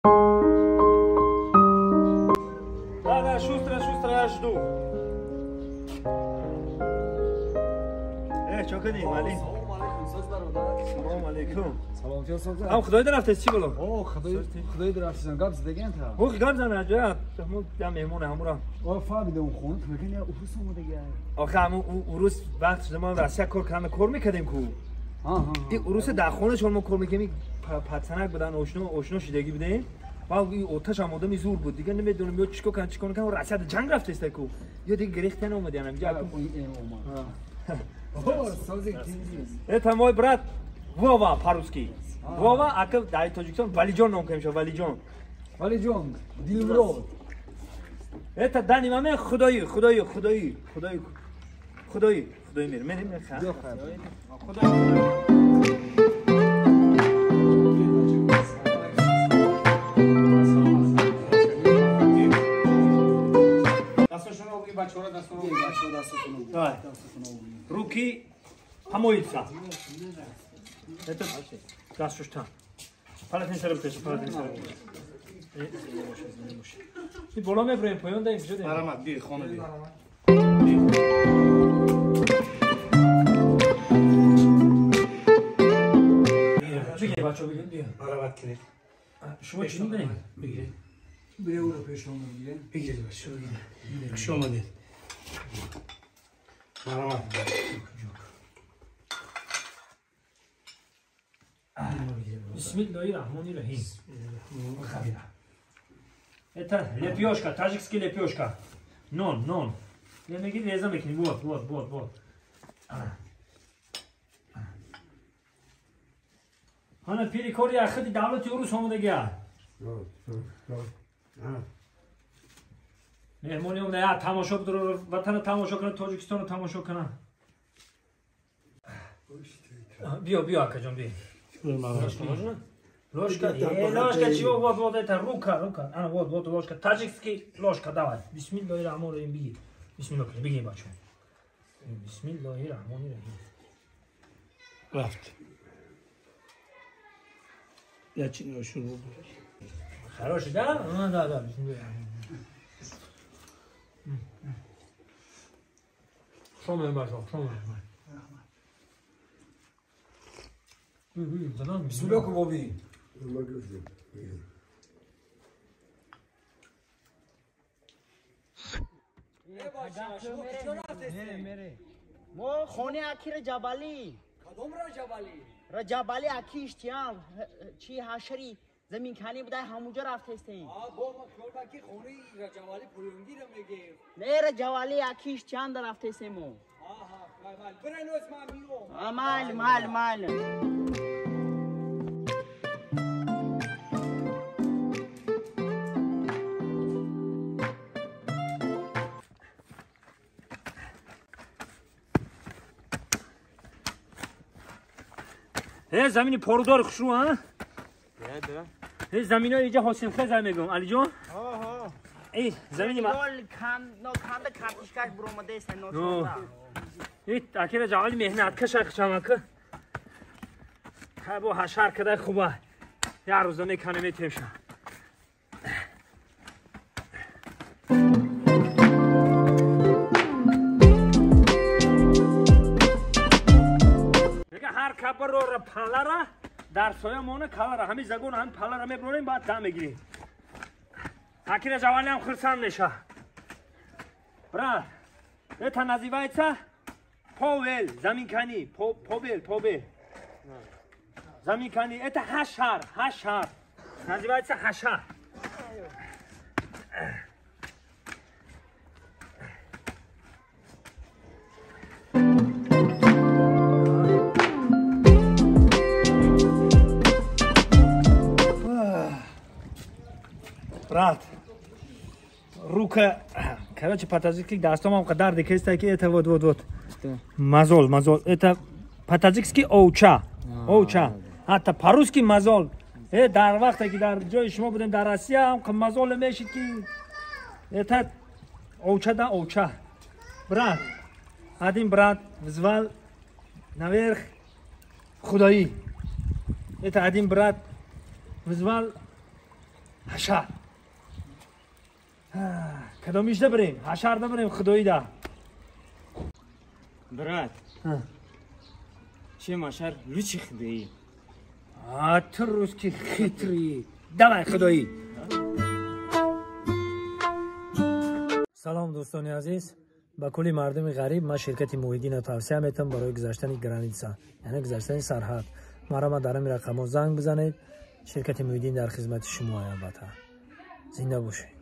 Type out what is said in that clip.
Да, да, шустро, шустро, я жду. Чо кардӣ, мали? Салом алейкум, соз бародар. Салом алейкум. Салом чо соз? Ам худой дарафтес чӣ боло? О, худой, худой дарафтес. Гап задаган та. Ох, гап зана, ҷа, мо я меҳмон ҳамура. О, фаҳмидам хун, ту мегӣ урус омадага. Охе, ҳаму урус вақт шуда мо Россия кор кардем, кор мекардем ку. Ҳа, ҳа. Ин урус дар хона мо кор мекардем, пацанак будан, ошно, ошно шидагӣ будем. Ва оташ ҳам одами зур буд. Дига намедонам ё чикор кардам, чикор накардам, Россия ҷанг рафтеста ку. Ё дига гирехтан омадян инҷа. Это мой брат Вова по-русски. Вова, ака дар Тоҷикистон Валиҷон ном кардем, Валиҷон. Валиҷон, Дилмурод. Это данный момент Худои, Худои, Худои, Худои, Худои, Худои мир. Мерем, Худои. Руки помоются. Это дастушта. Полотенце битеш, полотенце. И боло мебарем, поён даем, куҷо даем? Марамат, би, хона би. Бигир, бачо, бигир, бия. Марамат кунед. Шумо чӣ мебарем? Бигиред. Бире ӯро пешона бигир. Бигиред, бачо, бигиред. Хуш омадед. Марамат. Бисмиллоҳи раҳмони раҳим. Это лепёшка, таджикский лепёшка. Нон, нон. Я мегир реза мекунем. Вот, вот, вот, вот. Ана пири кори ахиди давлати урус омадагия. Меҳмони омада, я тамошо бидор, ватана тамошо кунад, Тоҷикистоно тамошо кунад. Биё, биё, акаҷон, биё. Ложка можно? Ложка, ложка чего? Вот, вот это, рука, рука. А, вот, вот ложка. Таджикский ложка, давай. Бисмиллоҳи раҳмони раҳим, бигир. Бисмиллоҳ, бигир, бачо. Бисмиллоҳи раҳмони раҳим. Рафт. Я чино шуру. Хороший, да? А, да, да, бисмиллоҳи раҳмони раҳим. Шо меем, бачо, шо меем. Бисмиллоҳ ку боби. Мо хонаи аки Раҷабалӣ. Кадом Раҷабалӣ? Раҷабалӣ аки иштиям чи ҳашари заминканӣ буда, ҳамунҷо рафтестем. Бо ма хиёл ба ки хонаи Раҷабалӣ поёнгира мегем. Не, Раҷабалӣ аки иштиям да рафтестем мо. Биренӯз, ман миём. Майли, майли, майли. Замини порудор хушрӯ, а? Заминои иҷа ҳосилхеза мегӯм, Алиҷон. Э, замини ма. Канда картошкаш буромадаест, ношонда. Э, акира ҷавали меҳнаткаша хчамака. Ха бо ҳашар кадай хуба. Як рӯза мекане метемша. Ҳар кабарора палара дар соя мона калара ҳами загон ҳами палара меброрем, баъд дам мегирем. Акира ҷавалиам хурсанд меша. Брат, это называется повел, заминкани, повел, повел. Заминкани, это ҳашар, ҳашар. Называется ҳашар. Брат, рука, короче, по-таджикски дастом дарди кеста ки это вот, вот, вот. Мозоль, мозоль. Это по-таджикски овча, овча. Ҳатто по-русски мозоль. Дар вақте ки дар ҷои шумо будем дар Россия, мозоль мешид ки это овча да овча. Брат, один брат взвал наверх Худаи. Это один брат взвал Ҳашар. Кадомиш набарем? Ҳашар набарем, худоида. Брат. Чем ҳашар лучше худоӣ? А ту русский хитрый. Давай худоӣ. Салом дӯстони азиз. Ба кулли мардуми ғариб ман ширкати Муҳиддинро тавсия метавам барои гузаштани граница, яъне гузаштани сарҳад. Марама дар ҳамин рақамҳо занг бизанед. Ширкати Муҳиддин дар хизмати шумо, албатта. Зинда бошед.